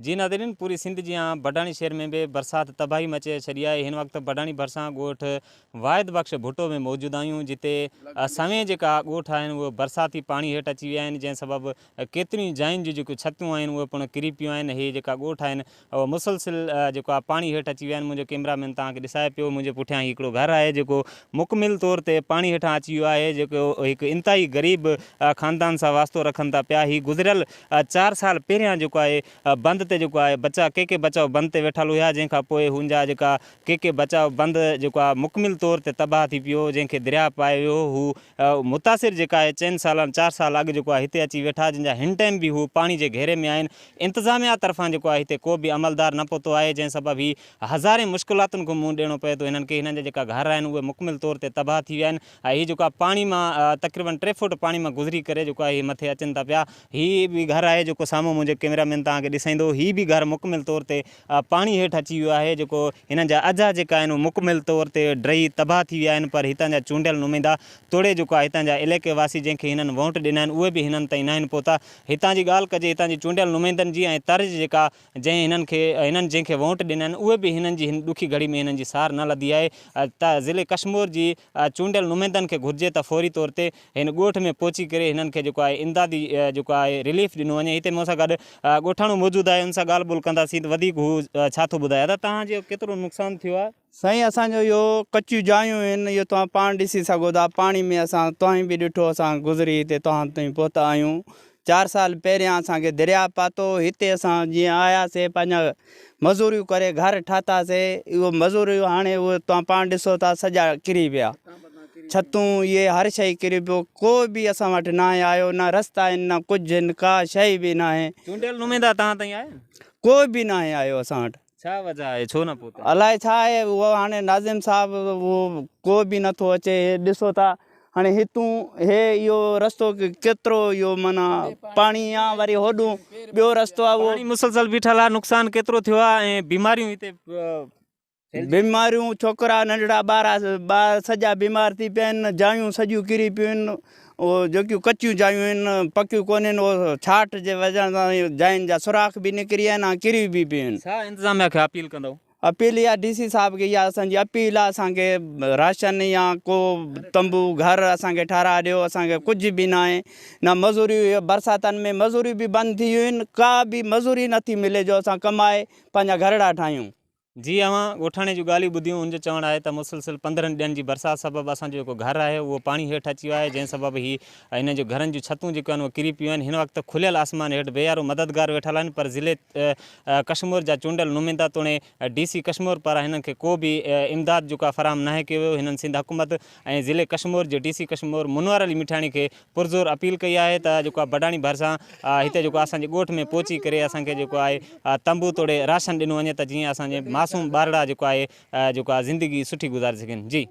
جي ناظرين پوري سنڌ جيان بڊاڻي شهر ۾ به برسات تباهي مچائي ڇڏي آهي هن وقت بڊاڻي ڀرسان ڳوٺ واحد بخش ڀٽو ۾ موجود آهيون جتي سوين جيڪا ڳوٺ آهن اهي برساتي پاڻي هيٺ اچي ويا آهن جنهن سبب ڪيتريون ئي جاين جون جيڪيون ڇتون آهن اهي پڻ ڪري پيون آهن هي جيڪا ڳوٺ آهن اهي مسلسل جيڪو آهي پاڻي هيٺ اچي ويا آهن منهنجو ڪيمرا مين توهان کي ڏسائي پيو منهنجي پٺيان هي هڪڙو گهر آهي جيڪو مڪمل طور تي پاڻي هيٺان اچي ويو آهي جيڪو هڪ انتهائي غريب خاندان سان واسطو رکن ٿا پيا هي گذريل چار سال پهريان جيڪو آهي بند تي جيڪو آهي بچا ڪي ڪي بچاء بند تي ويٺل هيا جنهن کان پوء هن جا جيڪا ڪي ڪي بچاء بند جيڪو آهي مڪمل طور تي تباهه ٿي پيو جنهن کي درياهه پائي ويو هو متاثر جيڪا آهي چئن سالن چار سال اڳ جيڪو آهي هتي اچي ويٺا جن جا هن ٽائيم به هو پاڻي جي گهيري ۾ آهن انتظاميا طرفان جيڪو آهي هتي ڪو به عملدار نه پهتو آهي جنهن سبب هي هزارين مشڪلاتن کي منهن ڏيڻو پئي ٿو هنن کي هنن جا جيڪا گهر آهن اهي مڪمل طور تي تباهه ٿي ويا آهن ۽ هي جيڪو آهي پاڻي مان تقريبن ٽي فوٽ پاڻي مان گذري ڪري جيڪو آهي هي مٿي اچن ٿا پيا. هي به گهر آهي جيڪو سامهون منهنجي ڪيمرا مين توهان کي ڏسائيندو. هي به گهر مڪمل طور تي پاڻي هيٺ اچي ويو آهي جيڪو هنن جا اجها جيڪا آهن اهي مڪمل طور تي ڊهي تباهه ٿي ويا آهن پر هتان جا چونڊيل نمائندا توڙي جيڪو آهي هتان جا علائقي واسي جنهن کي هنن وونٽ ڏنا آهن اهي به هنن تائين ناهن پهتا. هتان جي ڳالهه ڪجي هتان جي چونڊيل نمائندن جي ۽ تر جي جيڪا جنهن هنن کي هنن جنهن کي وونٽ ڏنا آهن اهي به هنن جي هن ڏکي گهڙي ۾ هنن جي سار نه لڌي آهي ته ضلعي ڪشمور جي چونڊيل نمائندن کي گهرجي ته فوري طور تي هن ڳوٺ ۾ پهچي ڪري هنن کي جيڪو آهي امدادي جيڪو آهي رليف ڏنو وڃي هتي مون سان گڏ ڳوٺاڻو موجود آهي ان سان ڳالهه ٻولهه ڪنداسين ته وڌيڪ هو ڇا ٿو ٻڌائي ادا توهان جو ڪيترو نقصان ٿيو آهي؟ سائين اسان جو اهو ڪچيون جايون آهن اهو توهان پاڻ ڏسي سگهو ٿا پاڻي ۾ اسان توهين به ڏٺو اسان گذري هتي توهان تائين پهتا آهيون چار سال پهريان اسان کي درياء پاتو هتي اسان جيئن آياسي پنهنجا مزوريون ڪري گهر ٺاهتاسي اهو مزوريون هاڻي اهو توهان پاڻ ڏسو ٿا سڄا ڪري پيا ڇتون اهي هر شيء ڪري پيو ڪو به اسان وٽ ناهي آيو نه رستا آهن نه ڪجهه آهن ڪا شيء به ناهي. چونڊيل نمائندا توهان تائين آيا آهن؟ ڪو به ناهي آيو اسان وٽ. ڇا وجه آهي ڇو نه پهتا. الائي ڇا آهي اهو هاڻي ناظم صاحب اهو ڪو به نٿو اچي هي ڏسو ٿا هاڻي هتون هي اهو رستو ڪيترو اهو معنيٰ پاڻي آ وري هوڏون ٻيو رستو آ اهو. پاڻي مسلسل بيٺل آ نقصان ڪيترو ٿيو آ ۽ بيماريون هتي ڦهلجي. بيماريون ڇوڪرا ننڍڙا ٻار ٻار سڄا بيمار ٿي پيا آهن جايون سڄيون ڪري پيون آهن اهو جيڪيون ڪچيون جايون آهن پڪيون ڪونهن اهو ڇاٽ جي وجهه سان جاين جا سوراخ به نڪري ويا آهن ۽ ڪري به پيون آهن. ڇا انتظاميا کي اپيل ڪندؤ؟ اپيل اها ڊي سي صاحب کي اها اسان جي اپيل آهي اسان کي راشن يا ڪو تنبو گهر اسان کي ٺهرائي ڏيو اسان کي ڪجهه به ناهي نه مزوري برساتن ۾ مزوري به بند ٿي ويون آهن ڪا به مزوري نٿي ملي جو اسان ڪمائي پنهنجا گهرڙا ٺاهيون. جي اوهان ڳوٺاڻي جون ڳالهيون ٻڌيون ان جو چوڻ آهي ته مسلسل 15 ڏينهن جي برسات سبب اسان جو جيڪو گهر آهي اهو پاڻي هيٺ اچي ويو آهي جنهن سبب هي هنن جو گهرن جون ڇتون جيڪيون آهن اهي ڪري پيون آهن هن وقت کليل آسمان هيٺ بي يارو مددگار ويٺل آهن پر ضلعي ڪشمور جا چونڊيل نمائندا توڻي ڊي سي ڪشمور پاران هنن کي ڪو به امداد جيڪو آهي فراهم ناهي ڪيو ويو هنن سنڌ حڪومت ۽ ضلعي ڪشمور جي ڊي سي ڪشمور منور علي مٺياڻي کي پرزور اپيل ڪئي آهي ته جيڪو آهي بڊاڻي ڀرسان هتي جيڪو اسان جي ڳوٺ ۾ پهچي ڪري اسان کي جيڪو آهي تنبو توڙي راشن ڏنو وڃي ته جيئن اسان جي معصوم ٻارڙا جيڪو آهي جيڪو آهي زندگي سٺي گذاري سگهن جي.